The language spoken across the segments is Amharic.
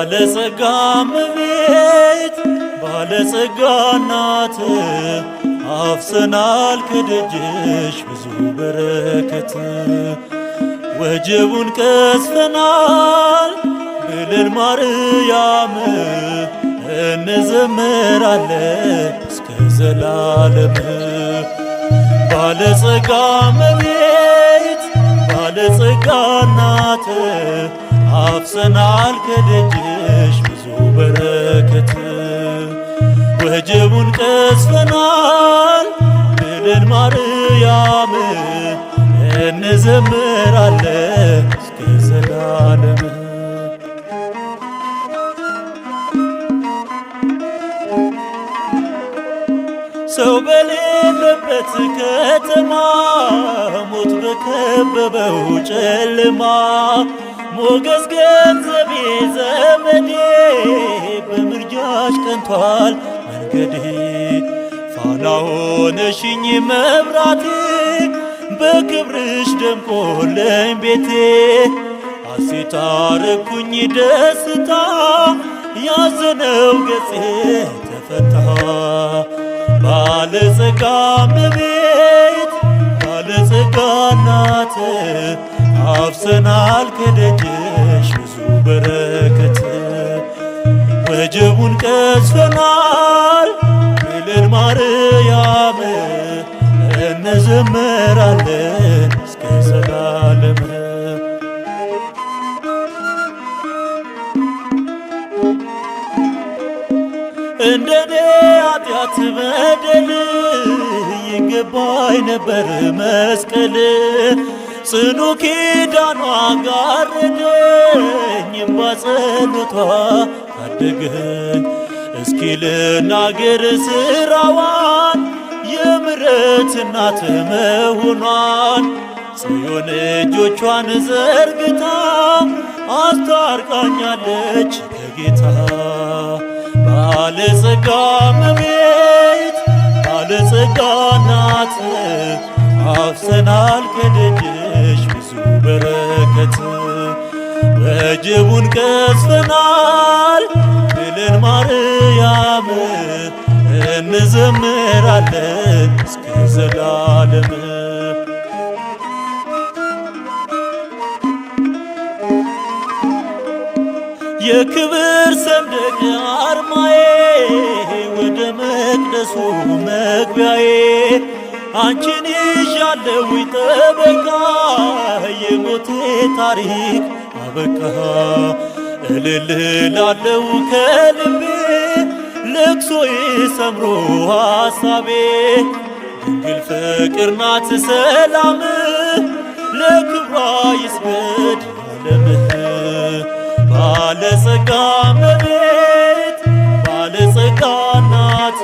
ባለጸጋ እመቤት ባለጸጋ እናት አፍሰናል ከደጅሽ ብዙ በረከት ወጀቡን ቀስፈናል ብለን ማርያም እንዘምራለን እስከ ዘላለም። ባለጸጋ እመቤት ባለጸጋ እናት አፍሰናል ከደጅሽ ብዙ በረከት ወጀቡን ቀስፈናል ብለን ማርያም እንዘምራለን እስከ ዘላለም። ሰው በሌለበት ከተማ ሞት በከበበው ጨለማ ሞገስ ገንዘቤ ዘመዴ በምርጃሽ ቀንቷል መንገዴ ፋና ሆነሽኝ መብራቴ በክብርሽ ደምቆለኝ ቤቴ ሐሴት አረኩኝ ደስታ ያዘነው ገጼ ተፈታ። ባለጸጋ እመቤት ባለጸጋ እናት አፍሰናል ከደጅሽ ብዙ በረከት ወጀቡን ቀስፈናል ብለን ማርያም እንዘምራለን እስከ ዘላለም። እንደኔ ኃጢአት በደል ይገባኝ ነበር መስቀል ጽኑ ኪዳኗ ጋረደኝ እምባ ጸሎቷ ታደገኝ። እስኪ ልናገር ስራዋን የምሕረት እናት መሆኗን ጽዮን እጆቿን ዘርግታ አስታርቃኛለች ከጌታ። ባለጸጋ እመቤት ባለጸጋ እናት አፍሰናል ከደጅሽ ብዙ በረከት ወጀቡን ቀስፈናል ብለን ማርያም እንዘምራለን እስከ ዘላለም። የክብር ሰንደቅ አርማዬ ወደ መቅደሱ መግቢያዬ አንቺን ይዣለው ጠበቃ የሞቴ ታሪክ አበቃ። እልል ላለው ከልቤ ልቅሶዬ ሰምሮ ሐሳቤ ድንግል ፍቅር ናት ሰላም ለክብሯ ይስገድ ዓለምህ። ባለጸጋ እመቤት ባለጸጋ እናት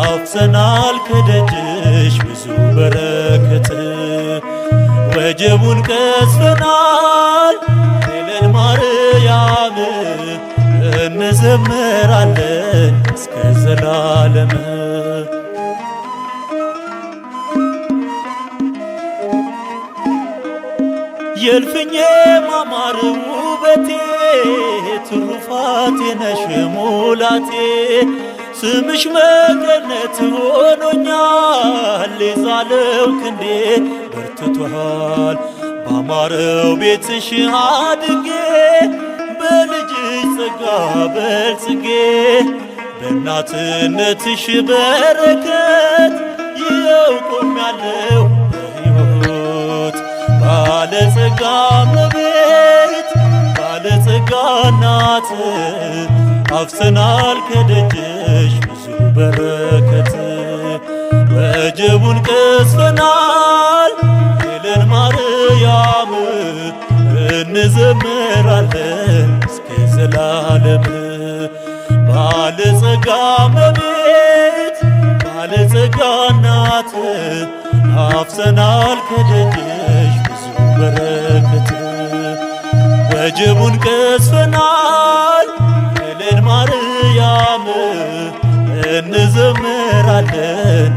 አፍሰናል ከደጅሽ ብዙ በረከት ወጀቡን ቀስፈናል ብለን ማርያም እንዘምራለን እስከ ዘላለም። የእልፍኜ ማማር ውበቴ ትሩፋቴ ነሽ ሙላቴ ስምሽ መገነት ሆኖኛል የዛለው ክንዴ በርትቷል ባማረው ቤትሽ አድጌ በልጅሽ ጸጋ በልጽጌ በእናትነትሽ በረከት ይኸው ቆሜያለሁ በሕይወት። ባለጸጋ እመቤት ባለጸጋ እናት አፍሰናል ከደጅሽ ብዙ በረከት ወጀቡን ቀስፈናል ብለን ማርያም እንዘምራለን እስከ ዘላለም። ባለጸጋ እመቤት ባለጸጋ እናት አፍሰናል ከደጅሽ ብዙ በረከት ወጀቡን ቀስፈናል ብለን ማርያም እንዘምራለን